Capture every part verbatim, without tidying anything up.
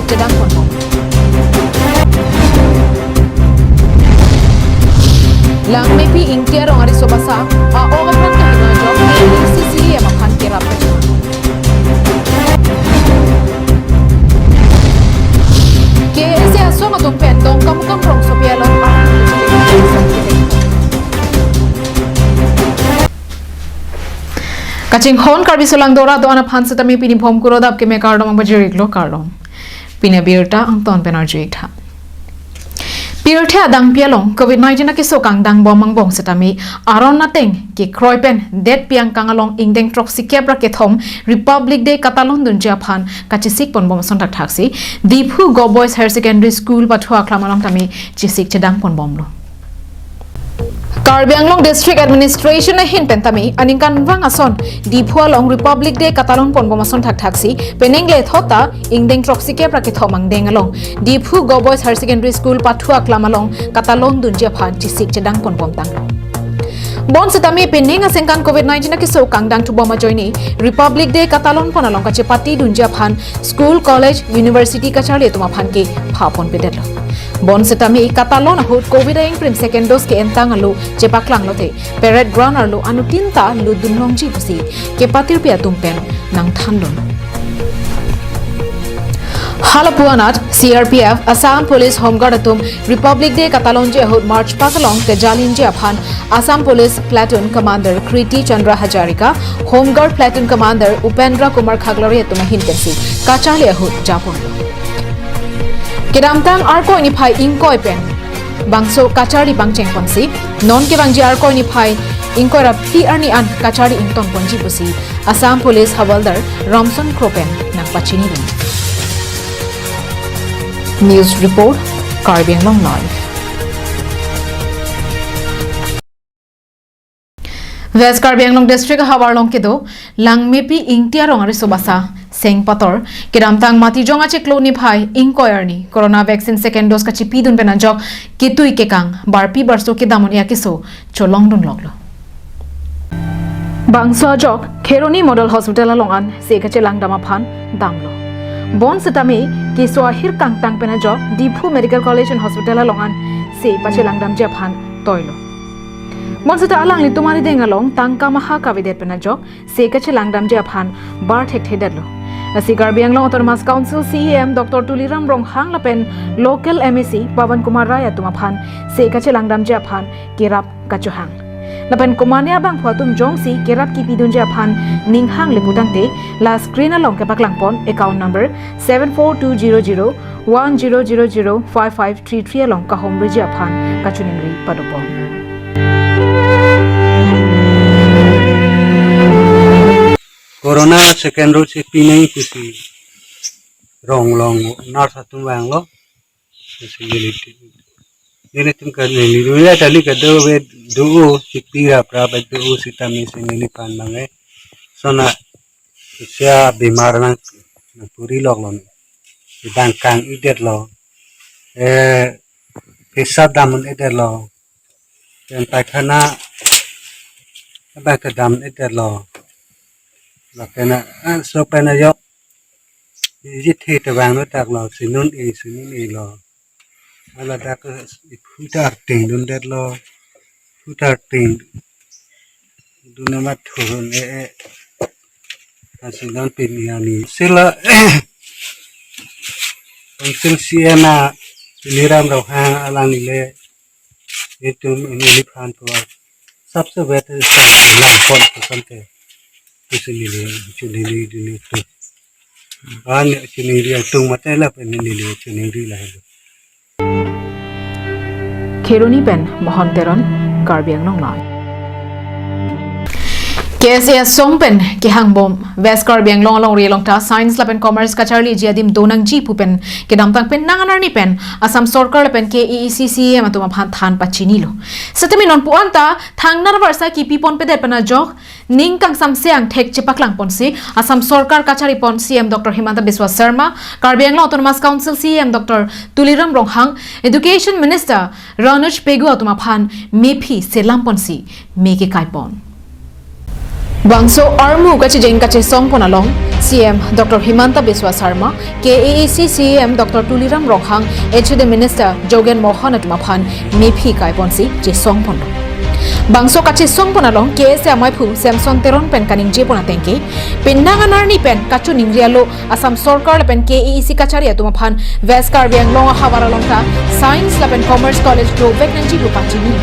chedang ponbom. Langmepi Ingti arong ariso basa a-ok aphan kaheno ajok K A C C A M aphan kerap. K S A asong atum pen Dongkamukam rongsopi along Kachinghon Karbi Solang Dora do-an aphan setame pini Bhomkuro adap keme kardom, ang pajir-iklo kardom. Pini abirta angton pen arju-ik tha. Pirthe adangpi along covid nineteen akeso kangdangbom angbong setame aron ateng kekroi pen detpi angkang along ingdeng throksi kep ra kethom Republic Day katalon dunji aphan kachesik ponbom ason thakthaksi Diphu Govt Boys Higher Secondary School pathu aklam along tame chesik chedang ponbomlo. Karbi Anglong District Administration ahin pen tame aningkanvang ason Diphu along Republic Day katalon ponbom ason thakthaksi penang le thot ta ingdeng throksi kep ra kethom angdeng along Diphu Govt Boys Higher Secondary School pathu aklam along katalon dunji aphan chesik chedang ponbomtang. Bonsetame penang asengkan covid nineteen akeso kangdang thubom ajoine Republic Day katalon pon along kachepate dunji aphan school, college, university kacharli atum aphan kepha ponpedetlo. Bonsetame katalon ahut covid aingprim second dose ke-entang alo chepaklanglote parade ground arlo anuttin ta lutdun longji pusi kepatirpi atum pen nangthandun. Halapu anat C R P F, Assam Police, Home Guard atum Republic Day katalonji ahut March Past along kejalinji aphan Assam Police Platoon Commander Kriti Chandra Hazarika, Home Guard Platoon Commander Upendra Kumar Khaklari atum ahin pensi kacharli ahut japon. Kedamtang Arkoi niphai ingkoi pen bangso kacharli pangcheng ponsi, non kevangji Arkoi niphai ingkoi ra phli arni an kacharli ington ponji pusi Assam Police Havaldar Ramson Kro pen nangpachini dun. News report, Karbi Anglong Live. West Karbi Anglong District ahavar along kedo Langmepi Ingti arong ariso basa Seng Pator kedamtang Matijong achiklo niphai ingkoi arni Corona vaccine second dose kachipidun pen ajok ketui kekang barpi barso kedam un-e akeso cholongdunloklo. Bangso ajok Kheroni Model Hospital along an se kachelangdam aphan damlo. Bonsetame keso ahir kangtang pen ajok Diphu Medical College and Hospital along an se pachelangdamji aphan toilo. Bonseta alanglitum arideng along tangka maha kavedet pen ajok se kachelangdamji aphan bar thekthedetlo. Lasi Karbi Anglong Autonomous Council C E M Doctor Tuliram Ronghang lapen local M A C Pawan Kumar Rai atum aphan se kachelangdamji aphan kerap kachohang. Lapen komatne abangphu atum jongsi kerap kipidunji aphan ninghang le putangte la screen along kepaklangpon account number seven four two zero zero one zero zero zero five five three three along kahomriji aphan kachiningri padopon. Corona second dose si pinai pusi rong along nurse atum vanglo. Nelitum kan neli dulu ya tali kado ve do si pira pra ve do sitame si neliphan bang eh. Sona sia bimar nang nangpuri lok lon. Bang kang-idetlo. Eh, pisa dam un-edetlo. Pen paikhana bang kedam un-edetlo. Lapen a, ah, so pen ajok. Iji the te vanglo taklo, sinun e, sinun e lo. Ala dak phutar ting dundetlo. Phutar ting dun amat thurun e, e. Asi non pini ani sila Council C E M a Tuliram Ronghang alanglile itum neliphan tua sabse better langpon pu sante isi neli chiningri dini tu. An chiningri atum mate lapen neli chiningri lahelo. Kheroni pen Mohon Teron, Karbi Anglong Live. K S A asong pen kehangbom West Karbi Anglong alongri along ta Science lapen Commerce kacharliji adim donangji pu pen kedamtang pen nang anarni pen Assam Sorkar lapen K A A C C E M atum aphan than pachinilo. Setame non pu-an ta thangnar varsa kipi ponpedet pen ajok ning kangsamse angthek chepaklang ponsi Assam Sorkar kacharipon C E M Doctor Himanta Biswa Sarma, Karbi Anglong Autonomous Council C E M Doctor Tuliram Ronghang, Education Minister Ranuj Pegu atum aphan mephi selam ponsi me kekaipon. Bangso armu kachijeng kachesongpon along C M Doctor Himanta Biswa Sarma, K A A C C E M Doctor Tuliram Ronghang, H A D Minister Jogen Mohan atum aphan mephi kaiponsi chesongponlo. Bangso kachesongpon along K S A amaiphu Samson Teron pen kaningjepon ateng ke, penang anarni pen kachiningri alo Assam Sorkar lapen K A A C kachari atum aphan West Karbi Anglong ahavar along ta Science lapen Commerce College dovek nangji pu pachini.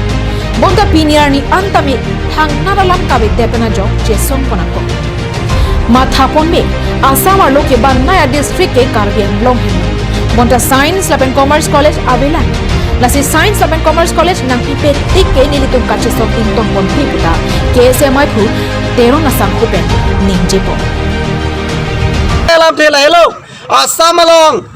Bonta pini arni an tame thangnat alam kave det pen ajok chesongpon ako. Mathapon me, Assam arlo kebanai a-district ke Karbi Anglong henlo. Bonta Science lapen Commerce College avelang. Lasi Science lapen Commerce College nangpipe tik ke nelitum kachesong ingtongponpi puta K S A amaiphu Teron asangho pen ningjepon. Alam thela helo, Assam along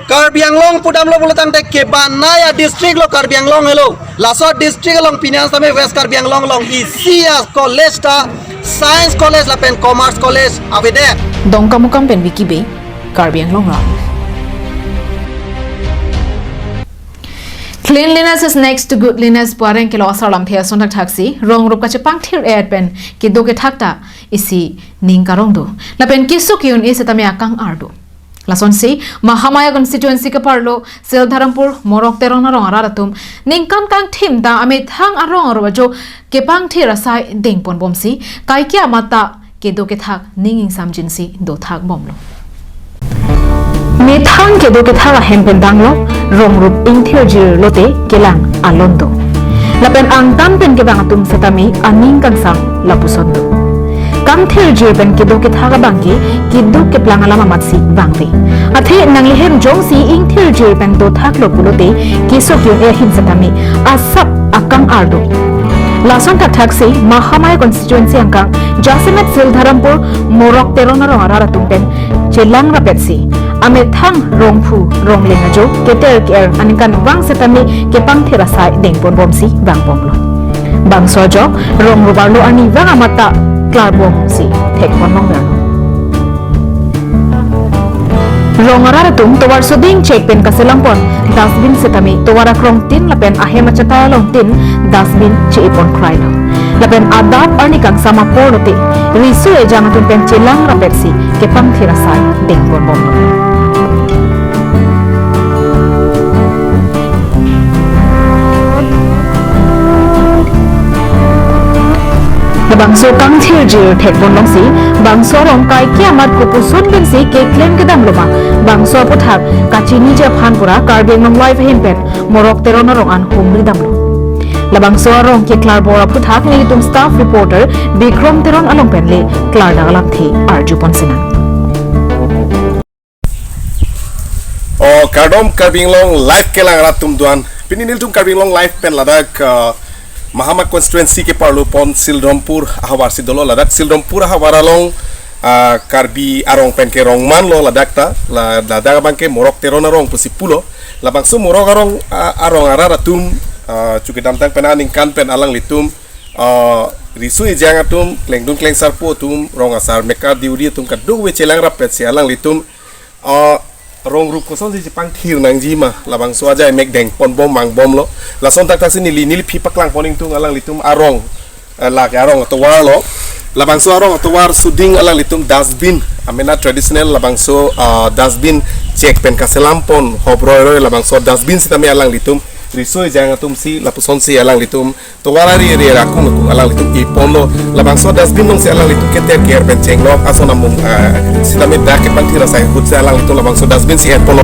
Karbi Anglong pudamlo pulotangte kebanai a-district lo Karbi Anglong helo. Laso district along pini an tame West Karbi Anglong along isi a-college ta Science College lapen Commerce College avedet. Dongkamukam pen Vicky Bey, Karbi Anglong Alam. Cleanliness is next to godliness pu areng kelo asar lamthe ason thakthaksi rong rup kachepangthir-et pen kedo kethak ta isi ning karong do. Lapen keso ke-un-e setame akang-ar do. Lasonsi Mahamaya constituency keparlo Sildharampur Morok Teron arong arat atum ningkan kangthim ta amethang arong arup ajo kepangthir asai dengponbomsi kaike amat ta kedo kethak ning ingsamjinsi dothakbomlo. Methang kedo kethak ahem pen danglo, rong rup ingthirjir lote kelang alon do. Lapen angtan pen kevang atum setame aning kangsam lapuson do. Kangthirjir pen kedo kethak abang ke keduk keplang alam amatsi vangve. Athe nanglihem jongsi ingthirjir pen dothaklo pulote keso ke-un-e ahin setame asap akang-ar do. Lason thakthaksi Mahamaya constituency angkang jasemet Sildharampur Morok Teron arong arat atum pen chelang rapetsi amethang rongphu rongleng ajo keter ke-er aningkanvang setame kepangthir asai dengponbomsi vangbomlo. Bangso ajok rong rup arlo arnivang amat ta klarbomsi thekponlongverlo. Rong arat atum tovar soding chek pen kaselampon dustbin setame tovar akrongtin lapen ahem achatai alongtin dustbin che-epon krailo. Lapen adap arni kangsam apor lote riso ejang atum pen chelang rapetsi kepangthir asai dengponbomlo. Labangso kangthirjir thekponlongsi bangso arong kaike amat kopuson pensi keklem kedamlo ma, bangso aputhak kachiniji aphan pura Karbi Anglong Live ahin pen Morok Teron arong an humri damlo. Labangso arong keklarbor aputhak nelitum staff reporter Bikrom Teron along pen le klardak alamthe arjupon sinang. O kardom Karbi Anglong Live kelang rat atum doan. Pini nelitum Karbi Anglong Live pen ladak, uh, Mahama constituency keparlopon Sildharampur ahavar si dolo, ladak Sildharampur ahavar along, uh, Karbi arong pen ke rongmanlo ladak ta, la-, ladak abang ke Morok Teron arong pusi pulo. Labangso Morok arong, uh, arong arat atum, uh, chu kedamtang pen aningkan pen alanglitum, uh, riso ejang atum, klengdun klengsarpo atum, rong asar mekar diuri atum kadokave chelang rapetsi alanglitum, uh, rong rup kosonsi chepangthir nangji ma, labangso ajai mek dengponbom vangbomlo. Lason thakthaksi neli, neliphi paklangpon ingtung alanglitum arong, eh, lake arong atovarlo. Labangso arong atovar soding alanglitum dustbin, amena traditional labangso, ah, dustbin chek pen kaselampon hop roiroi labangso dustbin setame alanglitum riso ejang atumsi lapusonsi alanglitum tovar ari ari akung akung alanglitum eponlo. Labangso dustbin alongsi alanglitum keter ke-er pen chenglok ason amung, ah, setame dak kepangthir asai ahutsi alanglitum labangso dustbin si eponlo.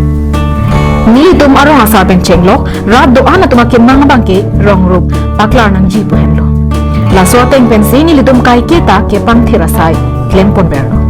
Nelitum arong asar pen chenglok rat do-an atum akemang abang ke rong rup paklar nangji pu henlo. Laso ateng pensi nelitum kaike ta kepangthir asai klemponverlo.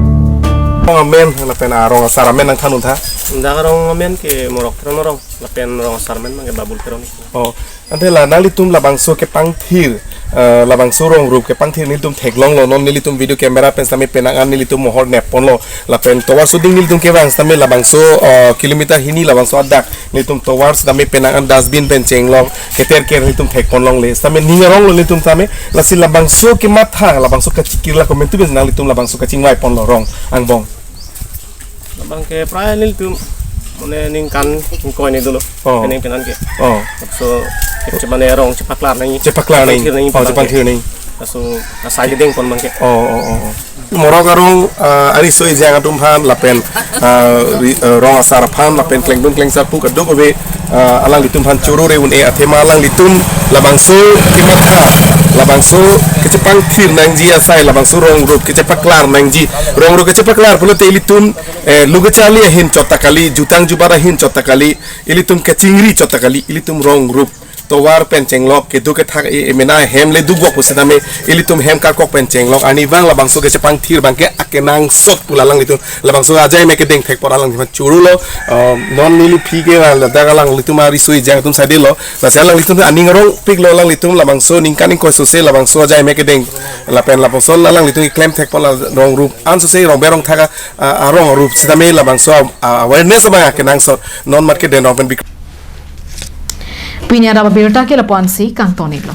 Arong amen lapen arong asar amen nangthan untha. Dak arong amen ke Morok Teron arong lapen rong asar amen abang ke Babul Teron. Oh, ante la nanglitum labangso kepangthir, eh, labangso rong rup kepangthir nelitum theklonglo, non nelitum video camera pen setame penang an nelitum mohor nepponlo. Lapen tovar soding nelitum kevang setame labangso, eh, kilometer hini labangso adak nelitum tovar setame penang an dustbin pen chenglok keter ke-er nelitum thekponlongle. Setame ning aronglo nelitum setame, lasi labangso kematha labangso kachikir la komentu pen nanglitum labangso kachingvaiponlo rong angbong. Labang ke prai nelitum mane ningkan ingkoi ni dolo. Oh. Kening penan ke. Oh. So, kep mane rong chepaklar nangji. Chepaklar nangji. Chepangthir nangji. Oh, chepangthir nangji. So, asai kedeng pon abangke. Oh, oh, oh. Morok arong, ah, ariso ejang atum aphan lapen, ah, ri- ah, rong asar aphan lapen klengdun klengsar pu kadokave, ah, alanglitum aphan choro re un-e athema alanglitum labangso kematha, labangso kechepangthir nangji asai, labangso rong rup kechepaklar nangji, rong rup kechepaklar pulote ilitum, eh, luk kacharli ahin chot ta kali, jutang jubat ahin chot ta kali, ilitum kachingri chot ta kali, ilitum rong rup tovar pen chenglok, kedo kethak e emena hem le dukvok pusitame ilitum hem karkok pen chenglok, arnivang labangso kechepangthir abangke akenangsot pu alanglitum, labangso ajai me kedeng thek pon alanglitum choro lo. Ah, non neli aphi ke ladak alanglitum ariso ejang atum side lo, lasi alanglitum aning arongpik lo, alanglitum labangso ningkan ingkoi sose labangso ajai me kedeng lapen lapuson alanglitum keklem thek pon la rong rup an sose rong berong thak a, a, arong rup sitame labangso a, a, awareness abang akenangsot non mat kedeng rong pen bik- Pini adap abirta ke lapu-ansi kangton-iklo.